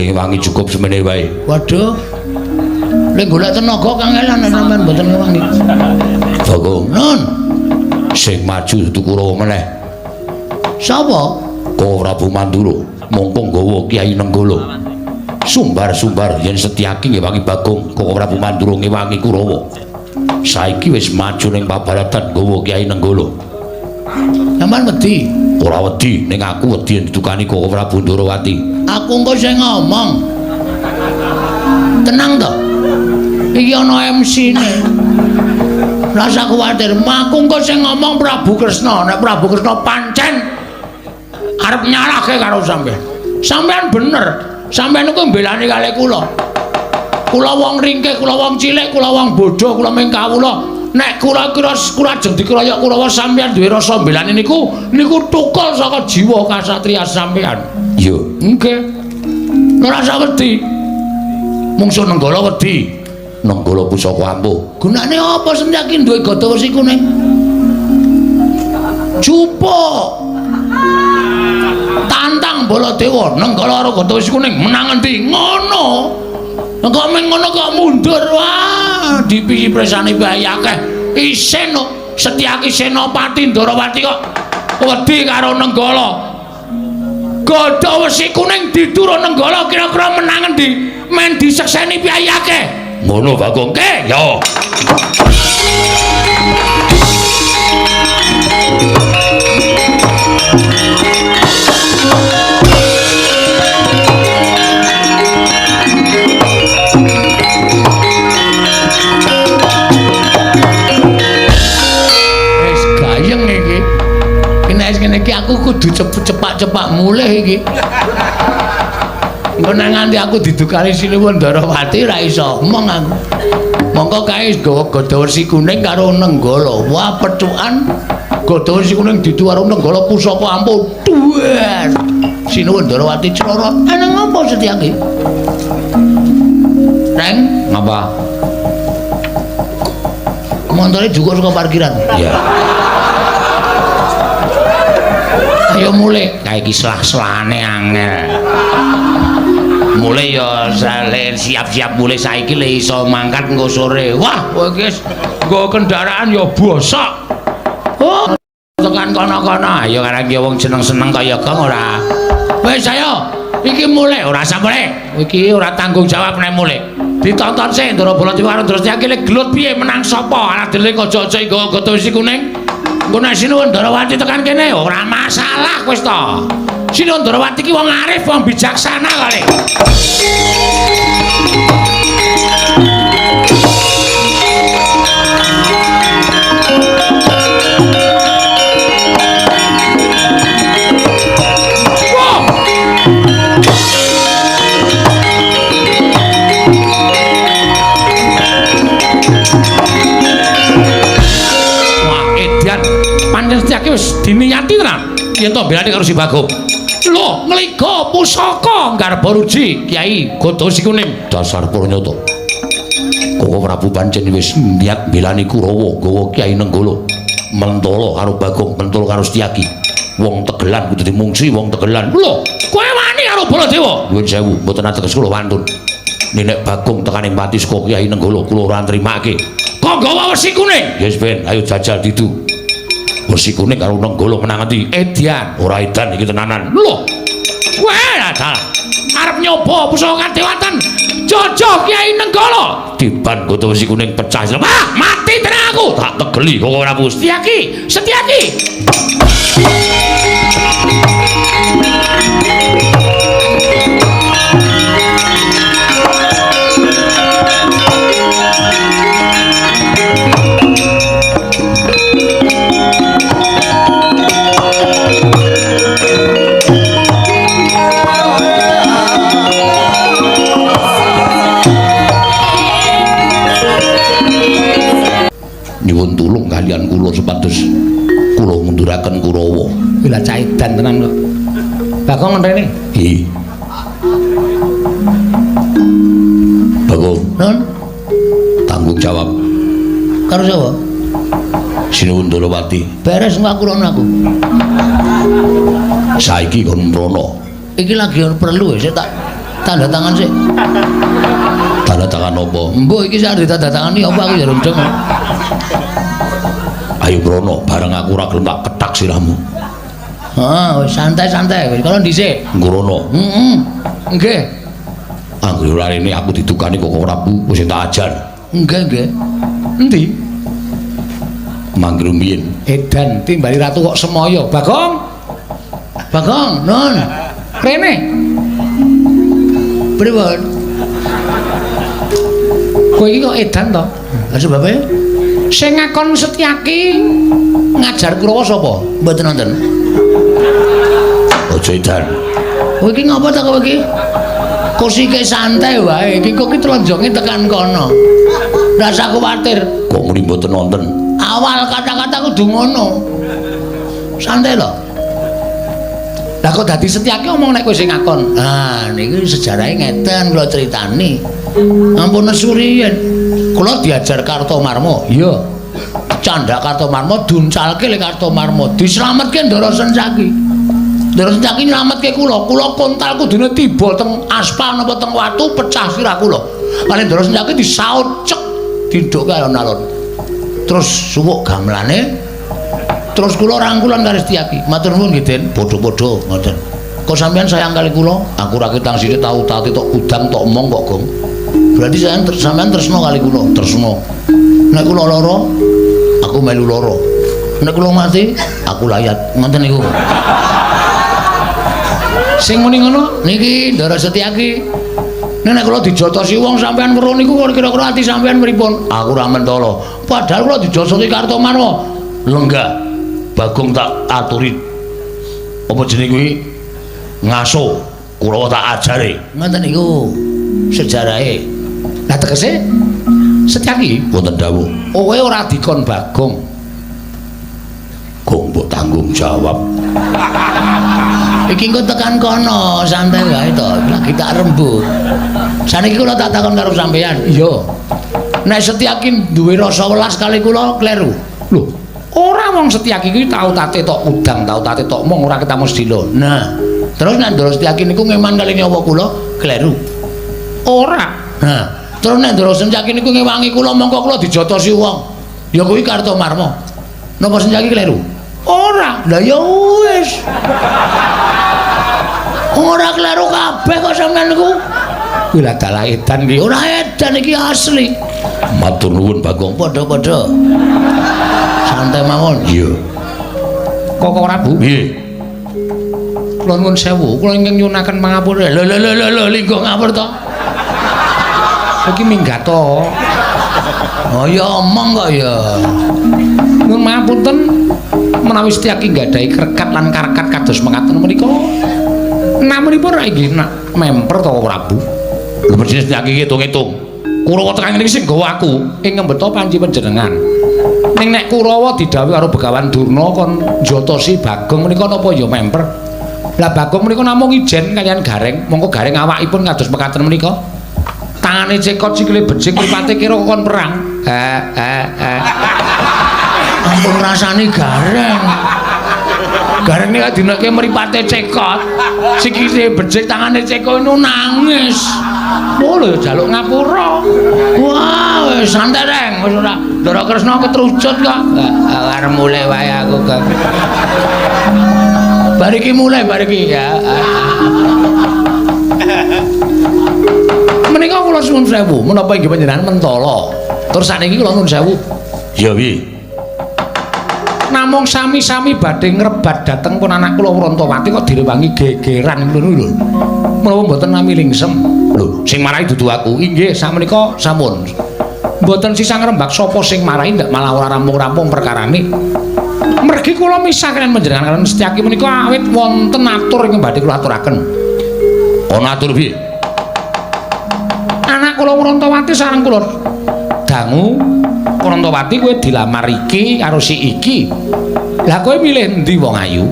Le ngewangi cukup semene wae. Waduh. Le golek tenaga kangelan nek sampean mboten ngewangi. Bagong, Nun, sing maju dudu Kurawa meneh. Sapa? Koko Prabu Mandura mongko nggawa Kyai Nenggala. Sumbar-sumbar yen Setyaki ngewangi Bagong, Koko Prabu Mandura ngewangi Kurawa. Saiki wis maju ning pabaratan nggawa Kyai Nenggala. Sampeyan wedi? Ora wedi, ning aku wedi yen ditukani Koko Prabu Ndorowati. Aku engko sing ngomong. Tenang to. Iki ana MC-ne. Rasa kuwatir, aku engko sing ngomong Prabu Kresna. Nek Prabu Kresna pancen arep nyalahke karo sampean. Sampean bener. Sampean niku mbelani kalih kula. Kula wong ringkih, kula wong cilik, kula wong bodho, kula ming kawula. Nek kula kira kula ajeng dikeroyok Kurawa, sampean duwe rasa mbelani niku niku tukul saka jiwa kasatriya sampean. Iya. Nggih. Ora usah wedi. Mungsuh Nenggala wedi. Nenggala pusaka ampuh. Gunane apa Setyaki duwe gada wesi kuning? Jupuk. Tantang Baladewa, Nenggala karo gada wesi kuning menang endi? Ngono. Kok meng ngono kok mundur wah, dipisi presane bae akeh. Isin kok Setyaki Senopati Ndorowati kok wedi karo Nenggala. Gada wesi kuning diturun Nenggala kira-kira menang endi? Men disekseni piye akeh. Ngono Bagong. Ke, Yo. Wis gayeng iki. Iki nek ngene iki aku kudu cepak-cepak mulih iki. Engko nek nganti aku didukani Sinuwun Ndarawati ora iso omong aku. Mongko kae nggawa gada wesi kuning karo Nenggala. Wah, pethukan gada wesi kuning didu karo Nenggala pusaka ampuh. Duwer. Sinuwun Ndarawati crorot. Ana ngapa Setyaki? Reng, Ngapa? Montore juga saka parkiran. Iya. Ayo mulih. Kae iki selah-selahane angel. Mulih ya sale siap-siap mulih saiki le iso mangkat engko sore. Wah, kowe iki wis nggo kendaraan ya bosok. Oh, tekan kono-kono. Ayo karang ki wong seneng-seneng kaya gong ora. Wis ayo, iki mulih ora usah mulih. Iki ora tanggung jawab nek mulih. Ditonton sik Ndara Baladewa karo Ndara Setyaki le gelut piye menang sapa? Alah dhewe aja-aja nggawa gada wesi kuning. Engko nek Sinuwun Ndarawati tekan kene ora masalah wis to. Sinuwun Ndarawati ki wong arif, wong bijaksana kali. Wah! Wah, edan. Pancen Setyaki wis diniyati tenan yen to belani karo si Bagong. Lho, ngliga pusaka Garbaruji Kyai Gada Wesi Kuning. Dasar purnyata. Koko Prabu pancen wis niat mbelani Kurawa nggawa Kyai Nenggala. Mentala karo Bagong, mentala karo Setyaki. Wong tegelan kudu dimungsi wong tegelan. Lho, kowe wani karo Baladewa? Nyuwun sewu, mboten ateges kula wantun. Nek Bagong tekaning pati saka Kyai Nenggala kula ora nrimake. Kok nggawa wesi kuning? Yes ben, ayo jajal didu. Wesi kuning karo Nenggala menang endi? Edian. Ora edan iki tenanan. Lho, kowe dalah arep nyoba pusaka kadewatan. Jojo Kyai Nenggala. Tiban gada wesi kuning pecah. Wah, mati tenan aku. Tak tegeli kok ora Prabu. Setyaki, Setyaki. Nyuwun tulung kalian kula supados kula ngunduraken Kurawa. Wila caidan tenan kok. Bagong rene. Hi. Bagong, Nun, tanggung jawab karo sapa? Sinuwun Ndorowati. Beres engko aku rono aku. Saiki kon mrono. Iki lagi perlu ya, saya tak Tanda tangan sik. Tanda tangan apa? Mbok iki sak ditandatangani apa aku ya rundeng. Ayo mrono, bareng aku ora gelem tak kethak sirahmu. Heeh, wis santai-santai wis kono dhisik. Ngrono. Heeh. Nggih. Anggere ora rene aku didukani Koko Prabu wis tak ajar. Nggih, nggih. Endi? Mangger rumiyin. Edan timbali ratu kok semaya. Bagong. Bagong, nun. Rene. Pripun? Kowe iki kok edan to? Lah sebabe? Sing ngakon Setyaki ngajar Kurawa sapa? Mboten nonton. Aja edan. Kowe iki ngapa ta kowe iki? Kosike santai wae, iki kok iki tlenjonge tekan kono. Rasa kuwatir. Kok muni mboten nonton? Awal kata-kata kudu ngono. Santai lho. Lah kok dadi Setyaki omong nek kowe sing ngakon. Ah, niki sejarahe ngeten kula critani. Ampun nesu riyen. Kula diajar Kartomarma. Iya. Candhak Kartomarma duncalke le Kartomarma, dislametke Ndara Sencaki. Ndara Sencaki nylametke kula. Kula kontal kudune tiba teng aspal napa teng watu pecah sirah kula. Kali Ndara Sencaki disaut cek didhukke alon-alon. Terus suwuk gamelane. Terus kula rangkulan karo Setyaki. Matur nuwun nggih, Den. Padha-padha ngoten. Kok sampean sayang kali kula? Aku ra ketang sithik tau tati tok gudang tok omong kok, Gong. Berarti sampean tresna kali kula, tresna. Nek kula lara, aku melu lara. Nek kula mati, aku layat. Ngoten niku. Sing muni ngono niki Ndara Setyaki. Nek kula dijotosi wong sampean weruh niku kira-kira ati sampean pripun? Aku ora mentala. Padahal kula dijotosi Kartomarma. Lenggah. Bagong tak aturi. Apa jenenge kuwi? Ngaso. Kurawa tak ajare. Ngoten niku sejarahe. Lah tegese Setyaki wonten dawuh. Kowe ora dikon Bagong. Gong mbok tanggung jawab. Iki engko tekan kono, santai wae to. Lagi tak rembug. Saniki kula tak takon karo sampean. Iya. Nek Setyaki duwe rasa welas kali kula kleru. Lho, ora wong Setyaki kuwi tau tate tok udang, tau tate tok mong ora ketemu sedilo. Nah, terus nek Ndara Setyaki niku ngeman kali nyawa kula kleru. Ora. Nah, terus nek Ndara Setyaki niku ngewangi kula mongko kula dijotosi wong. Ya kuwi Kartomarma. Napa Setyaki kleru? Ora. Lah ya wis. Ora kleru kabeh kok sampean niku. Kuwi lah dalah edan iki. Ora edan iki asli. Matur nuwun Bagong. Padha-padha. Santai mawon. Iya. Koko Prabu. Nggih. Kula nuwun sewu, kula ingkang nyuwunaken pangapura. Lho lho lho lho linggo ngapur to. Iki minggat to. Oh ya omong kok ya. Nuwun pangapunten menawi Setyaki nggadahi krekat lan karkat kados mekaten menika. Namunipun ra inggih memper to Prabu. Lho mesti Setyaki ngitung-ngitung. Kurawa tekan ngene iki sing nggawa aku ing ngembeta panci panjenengan. Ning nek Kurawa didhawuhi karo Begawan Durna kon njotosi Bagong menika napa ya memper. Lah Bagong menika namung ijen kaliyan Gareng, mongko Gareng awakipun kados mekaten menika. Tangane cekot sikile becik mripate kira kon perang. Ampun rasane Gareng. Gareng nek dineke mripate cekot, sikile becik tangane cekot niku nangis. Oh lho jaluk ngapura. Wah, wis santai reng, wis ora. Ndara Kresna ketrucut kok. Arep mulih wae aku kok. Bar iki mulih bar iki ya. Menika kula suwun sewu, menapa inggih panjenengan mentala. Terus sakniki kula nuwun sewu. Ya piye? Namung sami-sami badhe ngrebat dhateng pun anak kula Wrontowati kok direwangi gegeran ngono lho. Menapa mboten nami lingsem? Lho, sing marahi dudu aku. Inggih, sakmenika sampun. Mboten sisa ngrembak sapa sing marahi ndak malah ora rampung-rampung perkarane. Mergi kula misah kaliyan panjenengan kaliyan Setyaki menika awit wonten atur ingkang badhe kula aturaken. Ana atur piye? Anak kula Wrontowati sareng kula dangu Wrontowati kowe dilamar iki karo si iki. Lah kowe milih endi wong ayu?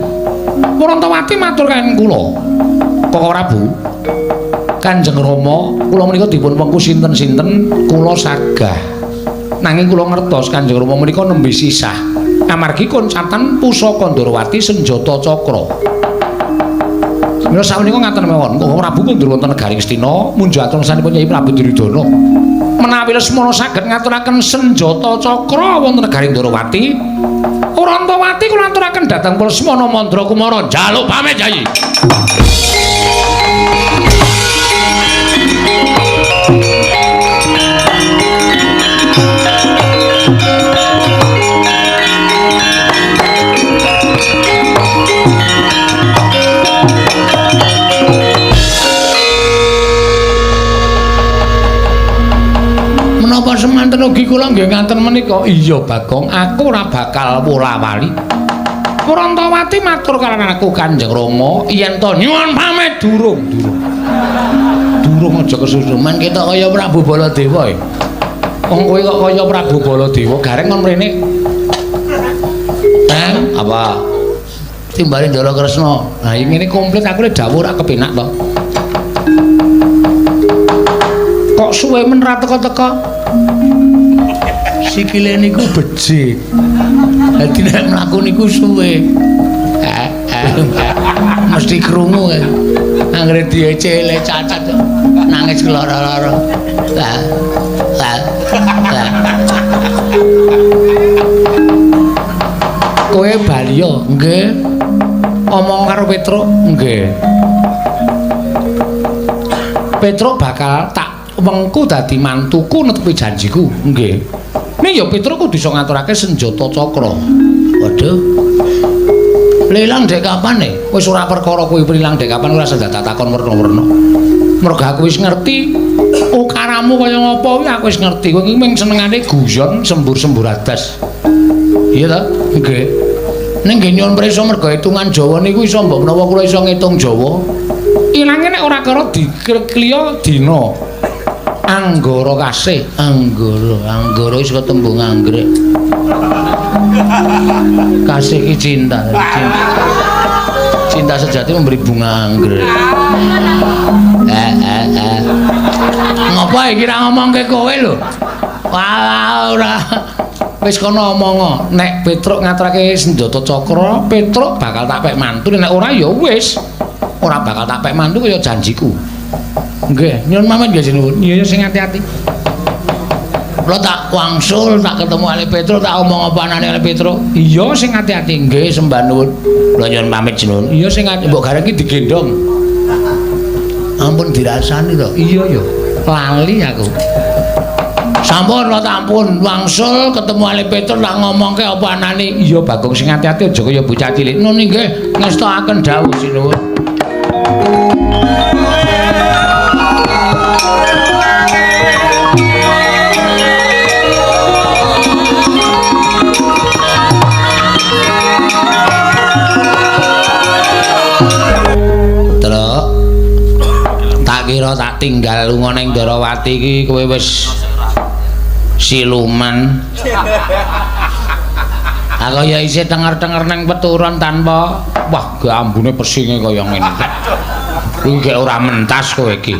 Wrontowati matur kaliyan kula. Koko Prabu, Kanjeng Rama, kula menika dipun pengku sinten-sinten kula sagah. Nanging kula ngertos Kanjeng Rama menika nembe sisah. Amargi koncatan pusaka Ndorowati senjata cakra. Mila sapunika ngaten mawon, Koko Prabu kundur wonten negari Ngastina, munjuk atur sanipun Kyai Prabu Duryudana. Menawi Lesmana saged ngaturaken senjata cakra wonten negari Ndorowati, Orantawati kula aturaken dhateng Lesmana Mandra Kumara njaluk pamit Kyai. Menapa semanten ugi kula nggih ngaten menika? Iya Bagong, aku ora bakal wola-wali. Prantawati matur karo aku Kanjeng Rama yen to nyuwun pamit durung, durung. Durung aja kesusu. Men ketok kaya Prabu Baladewa e. Wong kowe kok kaya Prabu Baladewa, gareng kon mrene. Apa? Timbale Ndara Kresna. Lah ngene komplit aku le dawuh ora kepenak to. Kok suwe men ra teka-teka? Sikile niku becik. Dadi nek mlaku niku suwe. Mesti krungu. Anggere diecele cacat nangis keloro-loro. Lah. Lah. Lah. Kowe bali yo, nggih. Omong karo Petruk, nggih. Petruk bakal tak wengku dadi mantuku netepi janjiku, nggih. Ning ya Petruk kudu iso ngaturake senjata cakra. Waduh. Lilang dek kapan e? Wis ora perkara kuwi lilang dek kapan ora senjata takon werna-werna. Mergo aku wis ngerti ukaramu kaya ngapa kuwi aku wis ngerti. Kowe iki mung senengane guyon sembur-sembur adas. Iya ta? Nggih. Ning nggih nyuwun prisa mergo hitungan Jawa niku iso mbok menawa kula iso ngitung Jawa. Ilange nek ora karo dikliya dina. Anggara kasih, anggara, anggara wis ketembung anggrek. Kasih ki cinta, cinta. Cinta sejati memberi bunga anggrek. Ngopo iki ra ngomongke kowe lho? Wah, ora. Wis kono omong, nek Petruk ngaturake senjata cakra, Petruk bakal tak pek mantu, nek ora ya wis. Ora bakal tak pek mantu kaya janjiku. Nggih, nyuwun pamit nggih sinuwun. Iya sing ati-ati. Kula tak wangsul, tak ketemu Ali Petruk, tak omong apa anane Ali Petruk. Iya sing ati-ati, nggih sembah nuwun. Kula nyuwun pamit sinuwun. Iya sing ati, mbok gareng iki digendhong. Ampun dirasani to. Iya ya, lali aku. Sampun kula tampun wangsul ketemu Ali Petruk tak ngomongke apa anane. Iya Bagong sing ati-ati aja kaya bocah cilik. Nun nggih ngestokaken dawuh sinuwun. Truk tak kira tak tinggal lunga ning Ndorowati iki kowe wis siluman. Aku ya isih tenger-tenger ning peturon tanpa wah gambune pesinge kaya ngene. Kuwi gek ora mentas kowe iki.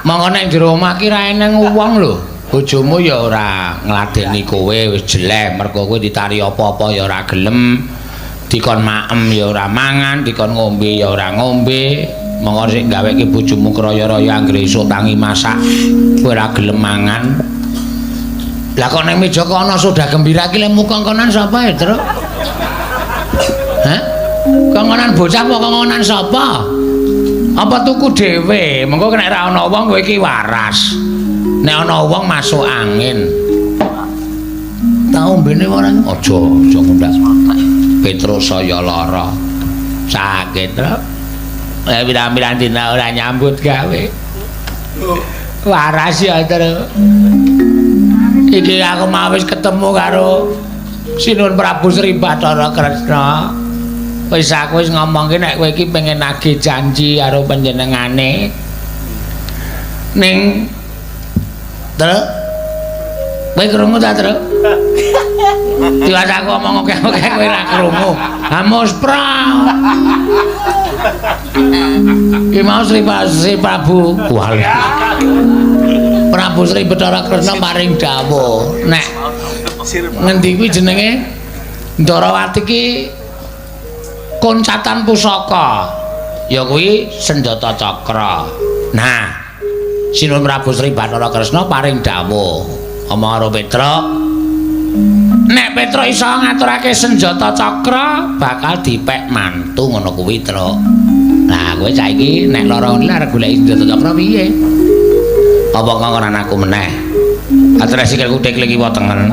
Monggo ning jero omah ki ra eneng wong lho. Bojomu ya ora ngladeni kowe wis jelek mergo kowe ditari apa-apa ya ora gelem. Dikon maem ya ora mangan, dikon ngombe ya ora ngombe. Monggo sik gaweke bojomu kraya-raya anggere esuk tangi masak kowe ora gelem mangan. Lah kok ning meja kono soda gembira ki lemu kongkonan sapa ya, Truk? Hah? Kongkonan bocah apa kongkonan sapa? Apa tuku dhewe? Mengko nek ora ana wong kowe iki waras. Nek ana wong masuk angin. Tau ombene ora? Aja, aja ngundak. Petruk saya lara. Sakit, Truk. Lah pirang-pirang dina ora nyambut gawe. Waras ya, Truk. Iki aku mau wis ketemu karo Sinuwun Prabu Sri Bathara Kresna. Wis aku wis ngomongke nek kowe iki pengen nagih janji karo panjenengane. Ning Truk, kowe krungu ta, Truk? Tiwas aku omong akeh-akeh kowe ora krungu. Amos pra. Ki mau Sri Prabu Kuali. Prabu Sri Bathara Kresna paring dawuh nek ngendi kuwi jenenge Ndorowati ki Koncatan pusaka. Ya kuwi senjata cakra. Nah, Sinuwun Prabu Sri Bathara Kresna paring dawuh omong karo Petruk, nek Petruk iso ngaturake senjata cakra bakal dipek mantu ngono kuwi, Truk. Nah, kowe saiki nek lara ngene arep goleki senjata cakra piye? Apa ngongkon anakku meneh? Ature sikilku teklik kiwa tengen.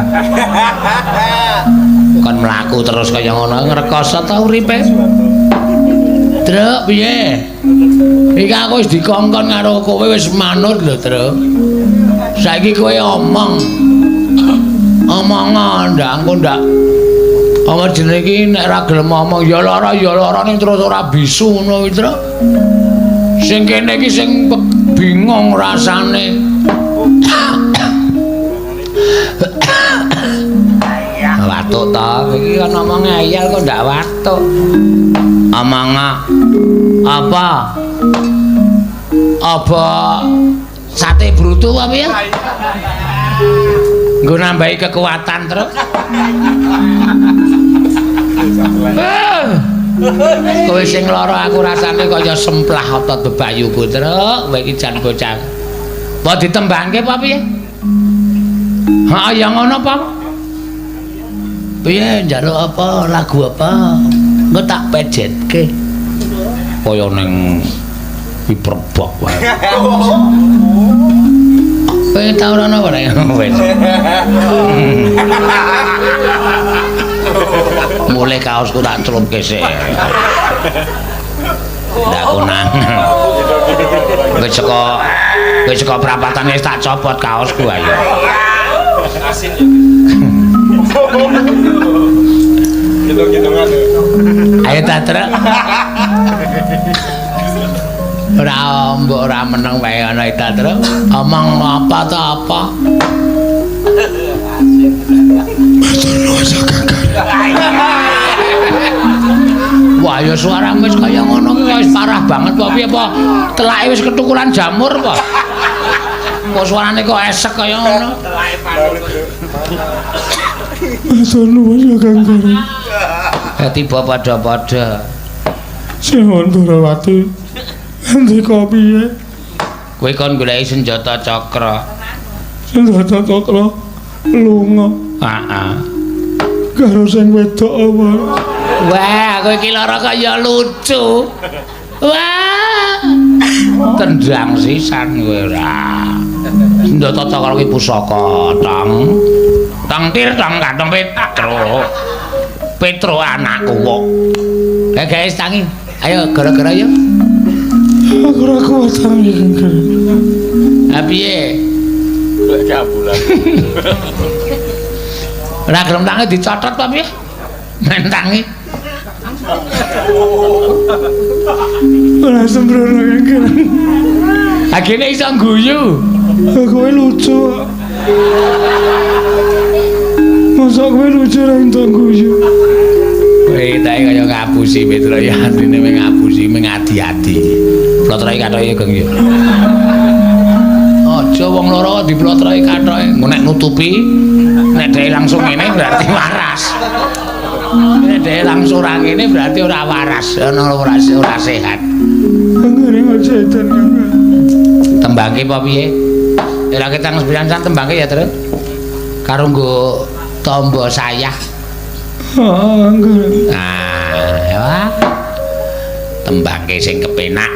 Kon mlaku terus kaya ngono ngrekoso ta uripe? Truk piye? Iki aku wis dikongkon karo kowe wis manut lho, Truk. Saiki kowe omong. Omong ndak engko ndak. Apa jenenge iki nek ora gelem omong ya lara ning terus ora bisu ngono kuwi, Truk. Sing kene iki sing bingung rasane. Watuk ta, iki kan omong ngeyel kok ndak watuk. Omong apa? Apa sate brutu apa ya? Nggo nambahi kekuatan, Truk. Kowe sing lara aku rasane kaya semplah otot bebayuku, Truk. Kowe iki jan bocah. Apa ditembangke apa piye? Ha ya ngono apa? Piye njaluk apa, lagu apa? Engko tak pejetke. Kaya ning piperbok wae. Kowe tau ora ana apa nek wis. Mulai kaosku tak celupke sik. Ndak konang. Wis saka prapatan wis tak copot kaosku ayo. Asin ya. Hitung-hitungan. Ayo ta, Truk. Ora mbok ora meneng wae ana ta, Truk. Omong apa ta apa? Wah, ya suaramu wis kaya ngono ki wis parah banget apa piye apa? Telake wis ketukulan jamur apa? Kok suarane kok esek kaya ngono? Telake panut. Matur nuwun ya Kang Guru. Tiba padha-padha. Sinuwun Durawati. Ngendika piye? Kowe kon goleki senjata cakra. Senjata cakra lunga. Heeh. Karo sing wedok apa? Wah, kowe iki lara kaya lucu. Wah. Tendang sisan kowe ora. Senjata cakra kuwi pusaka, Tong. Tong tir tong katong Petro. Petro anakku kok. Guys, tangi. Ayo gara-gara yo. Aku ora kuat tangi, Kang Guru. Ha piye? Golek ambulan. Ora gelem tangi dicotot apa piye? Men tangi. Ora sembrono Kang Guru. Ha kene iso guyu. Kowe lucu. Masa kowe lucu ra entuk guyu. Kowe tak kaya ngapusi Petro ya atine mung ngapusi mung adi-adi. Plotroke kathoke Geng yo. Aja wong loro diplotroke kathoke. Engko nek nutupi nek dhek langsung ngene berarti waras. Nek dhek langsung ora ngene berarti ora waras, ana ora sehat. Ngene aja edan Kang. Tembangke apa piye? Ora ketang sembilan tembangke ya, Truk. Karo nggo tombo sayah. Heeh, nggih. Nah, ya. Tembangke sing kepenak.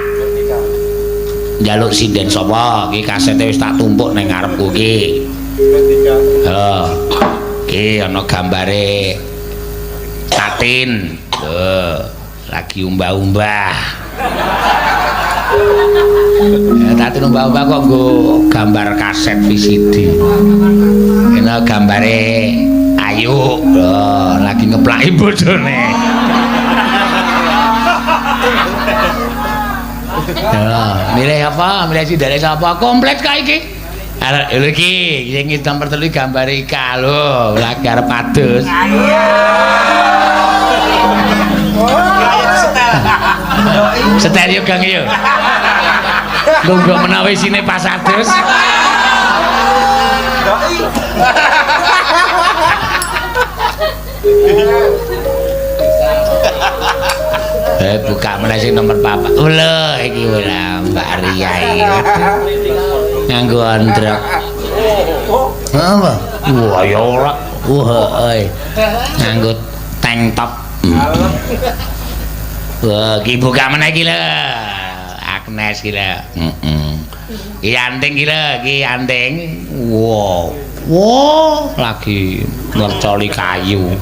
Njaluk sinden sapa? Iki kasete wis tak tumpuk ning ngarepku iki. Heeh. Iki ana gambare Tatin. Lho, lagi umbah-umbah. Ya, Tatin umbah-umbah kok nggo gambar kaset VCD. Ini gambare Ayu, lho, lagi ngeplaki bojone. Ya, milih apa? Milih sindene sapa? Komplit kok iki. Arek lho iki, sing nomor 3 gambare Ika lho, lagi arep adus. Setel yo Gang yo. Lungguh menawi isine pas adus. Buka meneh sing nomor 4. Lho iki ora Mbak Ria iki. Nganggo androk. Apa? Wah ya ora. Wah, heeh. Nganggo tank top. Wah, iki buka meneh iki lho. Agnes iki lho. Heeh. Iki anting iki lho, iki anting. Wow. Wow, lagi ngercoli kayu.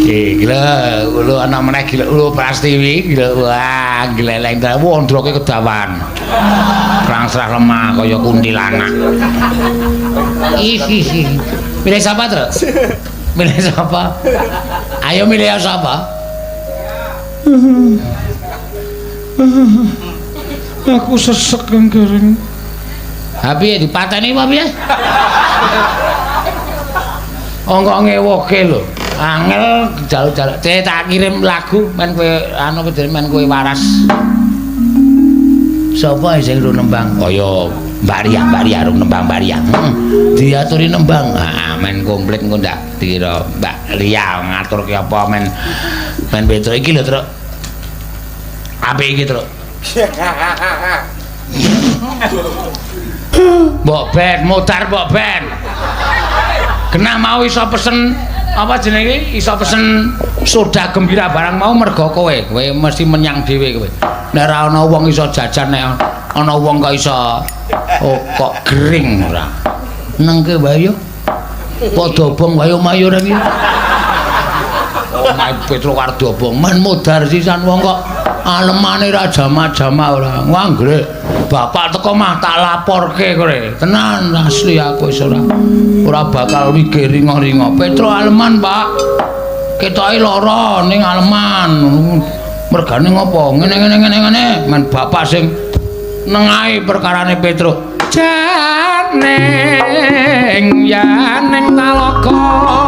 Iki lho, lho ana meneh iki lho Prastiwi iki lho. Wah, gleleng ta. Wah, ndroke kedawan. Krangsrah lemah kaya kuntilanak. Ih. Milih sapa, Truk? Milih sapa? Ayo milih sapa? Aku sesek Kang Gareng. Ha piye dipateni apa piye? Ongko ngewoke lho. Angel jaluk-jaluk. Tak kirim lagu men kowe anu men kowe waras. Sapa sing ru nembang? Kaya Mbak Ria, Mbak Ria ru nembang Mbak Ria. Heeh. Diaturi nembang. Heeh, men komplit engko ndak dikira Mbak Ria ngaturke apa men men Petro iki lho, Truk. Apik iki, Truk. Mbok ben, modar mbok ben. Genah mau iso pesen apa jenenge iso pesen soda gembira barang mau mergo kowe. Kowe mesti menyang dhewe kowe. Nek ora ana wong iso jajan, nek ana wong kok iso oh, kok gering ora. Nengke wae yo. Padha obong wae omahe ora iki. Omahe Petro karo diobong men modar sisan wong kok alemane ra jamak-jamak ora. Nganggre bapak teko mah tak laporke kowe. Tenan asli aku wis ora bakal wigir ringo-ringo. Petro aleman, Pak. Ketoke lara ning aleman. Mergane ngopo? Ngene ngene ngene ngene. Men bapak sing nengahi perkarane Petro. Janing yaning talaga.